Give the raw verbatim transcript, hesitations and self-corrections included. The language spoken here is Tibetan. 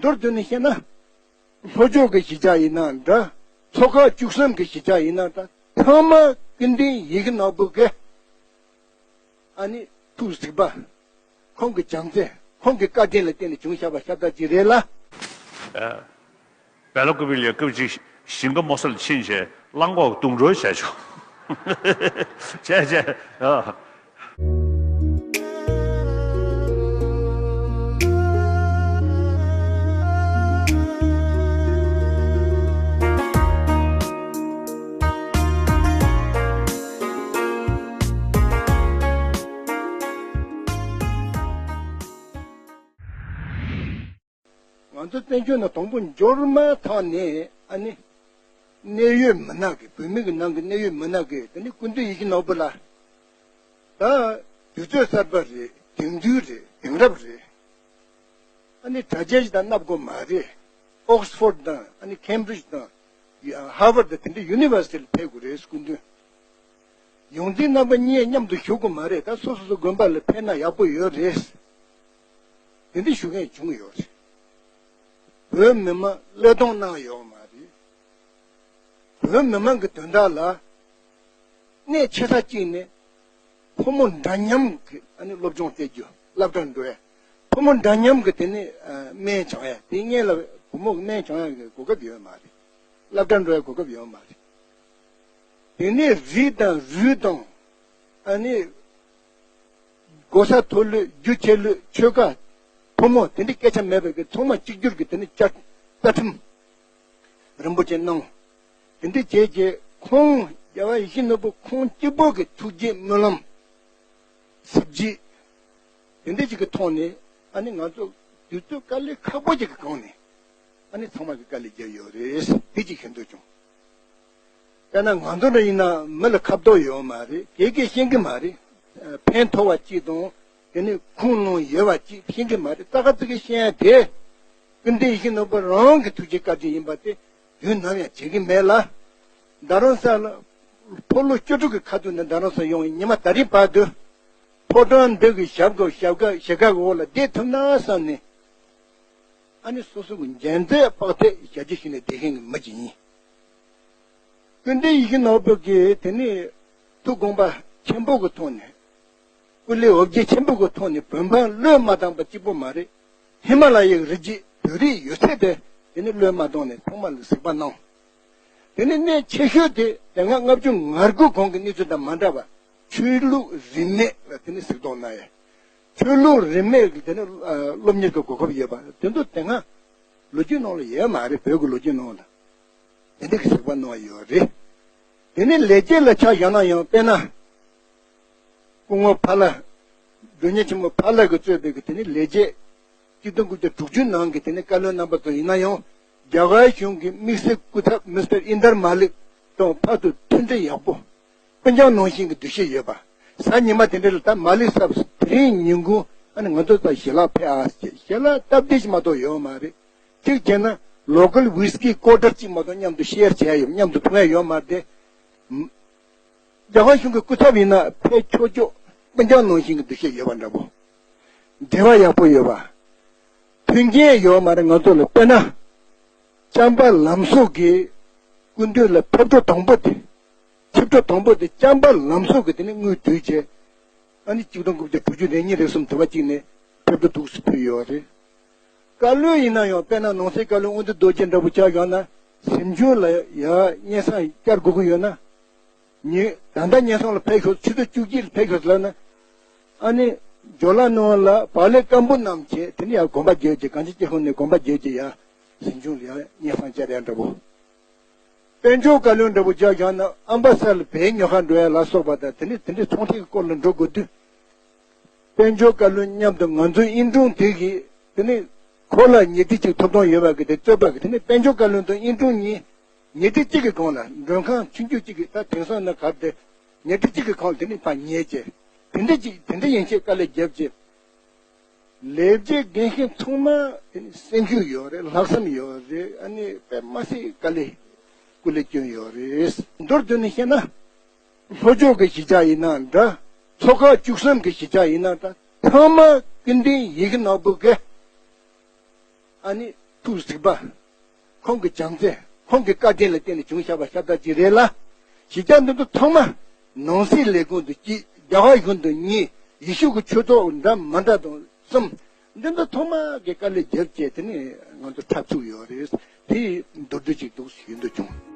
མདོར་བསྡུས་ནས་བཤད་ན། ལྷོ་ཕྱོགས་ཀྱི་གཞིས་ཆགས་ཡིན་ན་འདྲ། ལྷོ་ཁ་བཅུ་གསུམ་གྱི་གཞིས་ཆགས་ཡིན་ན་འདྲ། ཚང་མ་ཀུན་ལྡན་ཡི་གེ་ནོར་བུ་གིས་ཨ་ནི་ཐུགས་གཟིགས་པ། ཁོང་གི་བྱམས་བརྩེ། ཁོང་གི་བཀའ་དྲིན་ལ་བརྟེན་ནས་བྱུང་བཞག་པ་ཤ་སྟག་ཅིག་རེད་ལ། ཨ། བེ་ལ་ཀུ་པི་ལའི་སྐབས་གཅིག་ཞིང་ཁ་རྨོ་སར་ཕྱིན་བྱས་གླང་གོག་རྡུང་རོལ་བྱས་བྱུང་། བྱས་བྱས། ཨ། ང་ཚོ་བཙན་བྱོལ་ནང་དང་པོ་འབྱོར་མ་ཐག་ནས་ཨ་ནི། གནད་ཡོད་མི་སྣ་གི། བོད་མི་གི་ནང་གི་གནད་ཡོད་མི་སྣ་གི་དེ་ནི་ཀུན་བཏུས་ཡིད་བཞིན་ནོར་བུ་ལ། ད་དུས་ཚོད་གསར་པ་རེད། དེང་དུས་རེད། དེང་རབས་རེད། ཨ་ནི་དྲ་རྒྱ་ཞིག་དང་མནབ་དགོས་མ་རེད། ཨོག་སི་ཕོར་ཌི་དང་ཨ་ནི་ཁེམ་བྷི་རིཇ་དང་ཧར་ཝར་ཌི་དེ་འདྲའི་ཡུ་ནི་ཝར་སི་ཊི་ལ་ཕེབས་དགོས་རེད། སྐུ་མདུན། ཡོངས་འཛིན་རྣམ་པ་གཉིས་མཉམ་དུ་བཞུགས་དགོས་མ་རེད། ད་སོ་སོ་སོ་དགོན་པ་ལ་ཕེབས་ན་ཡག་པོ་ཡོད་རེད། དེ་འདྲ་ཞུ་མཁན་བྱུང་ཡོད་རེད། བོད་མི་མང་བློས་གཏོང་གནང་ཡོད་མ་རེད། བོད་མི་མང་གི་དོན་དག་ལ་གནད་ཆེ་ས་གཅིག་ནི། ཕོ་མོ་འདྲ་མཉམ་གྱི་ཨ་ནི་སློབ་སྦྱོང་སྤྲད་རྒྱུ། སློབ་གྲྭ་འགྲོ་ཡ། ཕོ་མོ་འདྲ་མཉམ་གྱི་དེ་ནི་ཨ་སྨན་སྦྱང་ཡ། དེ་སྔོན་ལ་བུ་མོ་གི་སྨན་སྦྱང་ཡ་གི་གོ་སྐབས་ཡོད་མ་རེད། སློབ་གྲྭ་འགྲོ་ཡ་གོ་སྐབས་ཡོད་མ་རེད། དེ་ནས་རིགས་དང་རུས་དང་། ཨ་ནི། གོ་ས་མཐོ་ལོས། རྒྱུ་ཆེ་ལོས། ཆོལ་ཁ། ཕོ་མོ་དེ་འདྲའི་སྐད་ཆ་མེད་པའི་གི་ཚང་མ་གཅིག་གྱུར་གྱི་དེ་ནི་བཅའ། རྩ་ཁྲིམས་རིན་པོ་ཆེ་གནང་། དེ་འདྲ་བྱས་རྗེས་ཁོང་རྒྱལ་བ་ཡིད་བཞིན་ནོར་བུ་ཁོང་གཅིག་པོ་གི་ཐུགས་བསྐྱེད་སྨོན་ལམ། གཟི་བརྗིད། དེ་འདྲ་ཅིག་གི་ཐོག་ནས་ཨ་ནི་ང་ཚོ་དུས་ཚོད་དཀའ་ལས་ཁག་པོ་ཅིག་གི་སྒང་ནས་ཨ་ནི་ཚང་མ་གི་དཀའ་ལས་བརྒྱབ་ཡོད་རེད། དེ་ཅིག་ཤེས་འདོད་བྱུང་། དཔེར་ན་ང་ཚོ་འདྲ་ཡིན་ན་མི་ལ་ཁ་ཕྱོགས་ཡོད་མ་རེད། ག་གིས་ཤེས་ཀྱི་མ་རེད། ཕན་ཐོགས་པ་གཅིག་དང་དེ་ནས་ཁུངས་ལུང་ཡོད་པ་གཅིག་ཤེས་ཀྱི་མ་རེད། ཙག་ག་ཙིག་གེ་ཤེས་ཡ་དེ་ཀུན་བཏུས་ཡིད་བཞིན་ནོར་བུ་རང་གི་ཐུགས་རྗེ་བཀའ་དྲིན་ཡིན་པ་དེ་དུས་ནམ་ཡང་བརྗེད་ཀྱི་མེད་ལ། རྡ་རམ་ས་ལ་ཕོ་ལོ་བཅུ་དྲུག་གི་ཁ་ཐུག་ནས་རྡ་རམ་ས་ཡོང་བའི་ཉི་མ་ད་རིང་བར་དུ་ཕོ་བྲང་འདི་གི་ཞབས་གི་ཞབས་ཀ་ཞབས་ཀ་གི་འོག་ལ་བསྡད་ཐུབ་ན་བསམ་ནས། ཨ་ནི་སོ་སོ་གི་འཇོན་ཚད་དཔག་ཚད་ཞབས་ཕྱི་ཞུས་ནས་བསྡད་མཁན་གྱི་མི་ཅིག་ཡིན། ཀུན་བཏུས་ཡིད་བཞིན་ནོར་བུ་གིས་དེ་ནས་ཐུགས་དགོངས་པ་ཆེན་པོ་གི་ཐོག་ནས། སྐུ་ལས་འོ་བརྒྱལ་ཆེན་པོ་གི་ཐོག་ནས་བོད་འབངས་བློས་མ་བཏང་པ་གཅིག་པོ་མ་རེད། ཧི་མ་ལ་ཡའི་རི་རྒྱུད་བོད་རིགས་ཡོད་ཚད་དེ་དེ་ནས་བློས་མ་བཏང་ནས་ཚང་མ་ལ་གཟིགས་པ་གནང་། དེ་ནས་གནད་ཆེ་ཤོས་དེ་དེ་སྔ་ལྔ་བཅུ་ང་དགུ་གོང་གི་གནས་ཚུལ་དང་མ་འདྲ་བ། ཆོས་ལུགས་རིས་མེད་ལ་དེ་ནས་གཟིགས་རྟོག་གནང་ཡ། ཆོས་ལུགས་རིས་མེད་ཀྱི་དེ་ནས་ཨ་སློབ་གཉེར་གྱི་གོ་སྐབས་ཡོད་པ་དེ་ཚོ་དེ་སྔ་ལོ་རྒྱུས་ནང་ལ་ཡོད་མ་རེད། བོད་ཀྱི་ལོ་རྒྱུས་ནང་ལ་དེ་འདྲ་གི་གཟིགས་པ་གནང་བ་ཡོད་རེད། དེ་ནས་ལས་བྱེད་ལ་ཆ་བཞག་ན་ཡང་དཔེར་ན། སྐུ་ངོ་ཕ་ལགས། མགྲོན་གཉེར་ཆེན་མོ་ཕ་ལགས་ཀྱིས་གཙོས་པའི་གི་དེ་ནི་ལས་བྱེད་གཅིག་སྟོང་དགུ་བརྒྱ་དྲུག་ཅུ་ནང་གི་དེ་ནི་བཀའ་བློན་རྣམ་པ་ཚོ་ཡིན་ན་ཡང་རྒྱ་གར་གཞུང་གི་དམིགས་བསལ་སྐུ་ཚབ་མི་སི་ཊར་ཨིན་དར་མ་ལིག་དང་ཕར་ཚུར་མཐུན་སྒྲིལ་ཡག་པོ། སྤུན་ཀྱག་ནང་བཞིན་གྱི་འདུ་ཤེས་ཡོད་པ། གཟའ་ཉི་མ་དེ་འདྲ་ལ་ད་མ་ལིག་སཱབ་དེ་རིང་ཉིན་གུང་ཨ་ནི་ང་ཚོ་ད་ཞལ་ལག་ཕེབས་ཨ་ཞེས་ཞལ་ལག་སྟབས་བདེ་ཞིག་མ་གཏོགས་ཡོད་མ་རེད། གཅིག་བྱས་ན་ལོ་ཀལ་ཝིས་ཀི་ཀོ་ཊར་གཅིག་མ་གཏོགས་མཉམ་དུ་ཤེར་བྱས་ཡོད། མཉམ་དུ་འཐུང་ཡ་ཡོད་མ་རེད། རྒྱ་གར་གཞུང་གི་སྐུ་ཚབ་ཡིན་ན་ཕལ་ཆེར་ཆོས་སྐྱོང་སྤུན་ཀྱག་ནང་བཞིན་གྱི་འདུ་ཤེས་ཡོད་པ་འདྲ་པོ། འབྲེལ་བ་ཡག་པོ་ཡོད་པ། མཐུན་རྐྱེན་ཡོད་མ་རེད། ང་ཚོ་ལ་དཔེར་ན། ལྕམ་པ་ལམ་སྲོལ་གྱིས་སྐུ་མདུན་ལ་ཕེབས་འགྲོ་དང་པོ་དེ། ཆིབས་འགྲོ་དང་པོ་དེ་ལྕམ་པ་ལམ་སྲོལ་གྱིས་དེ་ནས་དངུལ་བསྡུས་བྱས། ཨ་ནི་གཅིག་སྟོང་དགུ་བརྒྱ་དྲུག་ཅུ་རེ་གཉིས་རེ་གསུམ་དུ་བ་གཅིག་ནས་ཕེབས་འགྲོ་འདུག་སེ་ཕུལ་ཡོད་རེད། བཀའ་བློན་ཡིན་ན་ཡང་དཔེར་ན་ནང་སྲིད་བཀའ་བློན་དབང་འདུས་རྡོ་རྗེ་འདྲ་པོ་ཆགས་ཡོང་ན་གཟིམ་ཆུང་ལ་ཡ་སྙན་སེང་བསྐྱར་དགོས་ཀྱི་ཡོད་ན། ཉིན་ད་ལྟ་སྙན་སེང་ལ་ཕེབས་ཤོག་ཆུ་ཚོད་བཅུ་གཅིག་ལ་ཕེབས་ཤོག་ལབ་ན། ཨ་ནི་ཇོ་ལ་ནང་ལ་བག་ལེབ་སྐམ་པོ་བསྣམས་བྱས་དེ་ནས་ཡ་གོམ་པ་བརྒྱབ་བྱས་གངས་ཅན་སྐྱིད་ཁང་ནས་གོམ་པ་བརྒྱབ་བྱས་ཡ་གཟིམ་ཆུང་ལ་ཡ་སྙན་སེང་བསྐྱར་ཡ་འདྲ་པོ། དཔལ་འབྱོར་བཀའ་བློན་འདྲ་པོ་ཆགས་ཡོང་ན་ཨམ་བ་སར་ལ་བལ་ཉོ་གར་འགྲོ་ཡ་ལ་སོགས་པ་དང་དེ་ནས་དེ་འདྲའི་ཚོང་ཁྲིད་ཀྱི་སྐོར་ལ་འགྲོ་དགོས་དུས། དཔལ་འབྱོར་བཀའ་བློན་མཉམ་དུ་ང་ཚོའི་དབྱིན་དྲུང་དེ་གིས་དེ་ནས་ཁོ་ལ་ཉལ་ཁྲི་གཅིག་ཐོབ་ཐང་ཡོད་པ་གི་དེ་རྩོད་པ་གི་དེ་ནས་དཔལ་འབྱོར་བཀའ་བློན་དང་དབྱིན་དྲུང་གཉིས་ཉལ་ཁྲི་གཅིག་གི་སྒང་ལ་མགྲོན་ཁང་ཆུང་ཆུང་གཅིག་གི་ད་དེང་སང་ན་གར་དེ་ཉལ་ཁྲི་གཅིག་གི་སྒང་ལ་དེ་ནས་ཕར་ཉལ་བྱས་དེ་འདྲ་གཅིག་དེ་འདྲ་ཡན་ཆད་དཀའ་ལས་བརྒྱབ་བྱས། ལས་བྱེད་འགན་འཁྱེར་ཚང་མ་དེ་ནི་སེམས་ཤུགས་ཡོད་རེད། ལྷག་བསམ་ཡོད་རེད། ཨ་ནི་དཔེ་མ་སྲིད་དཀའ་ལས་སྐུ་ལས་བསྐྱོན་ཡོད་རེད། མདོར་བསྡུས་ནས་བཤད་ན། ལྷོ་ཕྱོགས་ཀྱི་གཞིས་ཆགས་ཡིན་ན་འདྲ། ལྷོ་ཁ་བཅུ་གསུམ་གྱི་གཞིས་ཆགས་ཡིན་ན་འདྲ། ཚང་མ་ཀུན་ལྡན་ཡི་གེ་ནོར་བུ་གིས་ཨ་ནི་ ཐུགས་གཟིགས་པ། ཁོང་གི་བྱམས་བརྩེ། ཁོང་གི་བཀའ་དྲིན་ལ་བརྟེན་ནས་བྱུང་བཞག་པ་ཤ་སྟག་ཅིག་རེད་ལ། གཞིས་ཆགས་འདི་ཚོ་ཚང་མ་ནང་སྲིད་ལས་ཁུངས་དང་གཅིག་རྒྱལ་བ་གཞུང་དང་གཉིས། ཡེ་ཤུ་གི་ཆོས་ཚོགས་འདྲ་མི་འདྲ་དང་གསུམ། འདི་ཚོ་ཚང་མ་གི་དཀའ་ལས་བརྒྱབ་བྱས་དེ་ནས་ང་ཚོ་འཁྲབ་ཚུགས་ཡོད་རེད། དེ་མདོར་བསྡུས་ཅིག་འདུག་ཞུ་འདོད་བྱུང་།